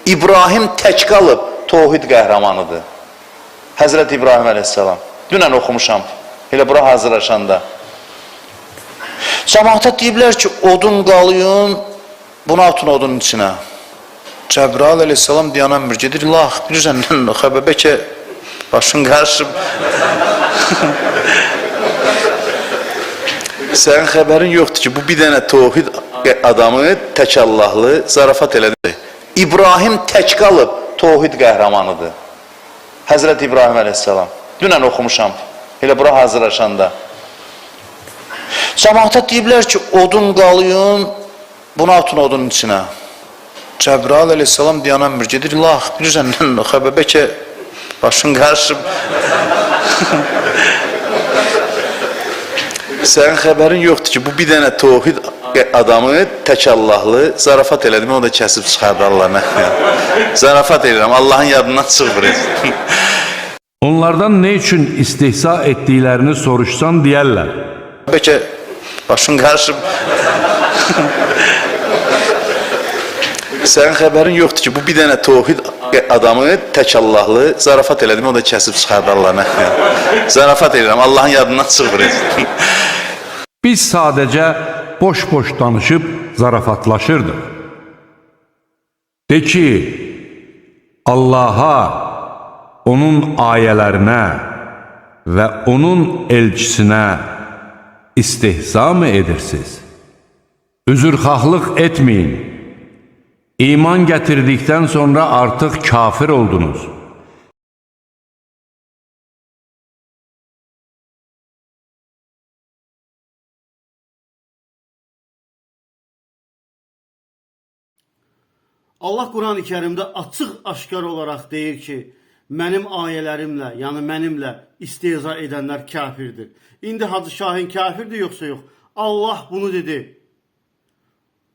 İbrahim tək qalıb, tohid qəhrəmanıdır. Həzrət İbrahim əleyhissalam. Dünən oxumuşam, elə bura hazırlaşanda. Cəmaata deyiblər ki, odun qalıyın, bunu atın odunun içinə. Cəbrail əleyhissalam dayanan bir gedir, ilah, bilirsən, xəbər bəlkə başın qarışıb. Sənin xəbərin yoxdur ki, bu bir dənə tohid adamı tək Allahlı zarafat elədi. İbrahim tək qalıb, tohid qəhrəmanıdır. Həzrət İbrahim əleyhissalam. Dünən oxumuşam, elə bura hazırlaşanda. Cəmaata deyiblər ki, odun qalıyın, bunu atın odunun içinə. Cəbrail əleyhissalam dayanan bir gedir, ilah, bilirsən, xəbər bəlkə başın qarışıb. Sənin xəbərin yoxdur ki, bu bir dənə tohid adamı tək Allahlı zarafat elədim, o da kəsib çıxardı Allah nə. Zarafat edirəm, Allahın yadından çıxmır. Onlardan ne için istihza ettiklerini soruşsan deyərlər. Bəlkə başın qarışıb. Sənin xəbərin yoxdur ki, bu bir dənə tohid adamı tək Allahlı zarafat elədim, o da kəsib çıxardı Allah nə. Zarafat edirəm, Allahın yadından çıxmır. Biz sadəcə boş-boş danışıb zarafatlaşırdıq. De ki, Allaha, onun ayələrinə və onun elçisinə istihza mı edirsiniz? Üzrxahlıq etməyin. İman gətirdikdən sonra artıq kafir oldunuz. Allah Quran-ı Kərimdə açıq-aşkar olaraq deyir ki, mənim ayələrimlə, yəni mənimlə istehza edənlər kafirdir. İndi Hacı Şahin kafirdir yoxsa yox? Allah bunu dedi.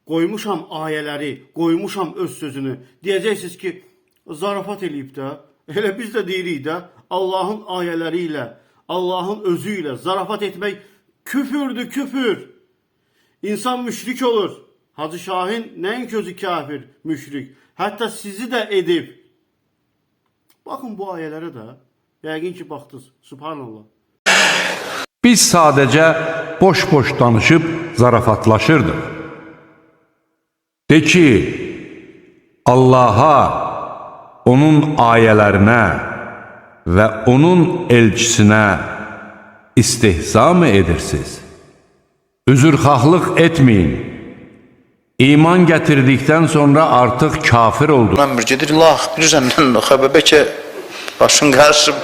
Qoymuşam ayələri, qoymuşam öz sözünü. Deyəcəksiniz ki, zarafat eləyib də. Elə biz də deyirik də, Allahın ayələri ilə, Allahın özü ilə zarafat etmək küfürdür, küfür. İnsan müşrik olur. Hacı Şahin nəinki özü kafir, müşrik. Hətta sizi də edib. Baxın bu ayələrə də. Yəqin ki baxdınız. Subhanallah. Biz sadəcə boş-boş danışıb zarafatlaşırdıq. De ki, Allaha, onun ayələrinə və onun elçisinə istihza mı edirsiniz? Üzrxahlıq etməyin. İman gətirdikdən sonra artıq kafir oldunuz. Mən bir gedir, ilah, bilirsən, xəbər bəlkə başın qarışıb.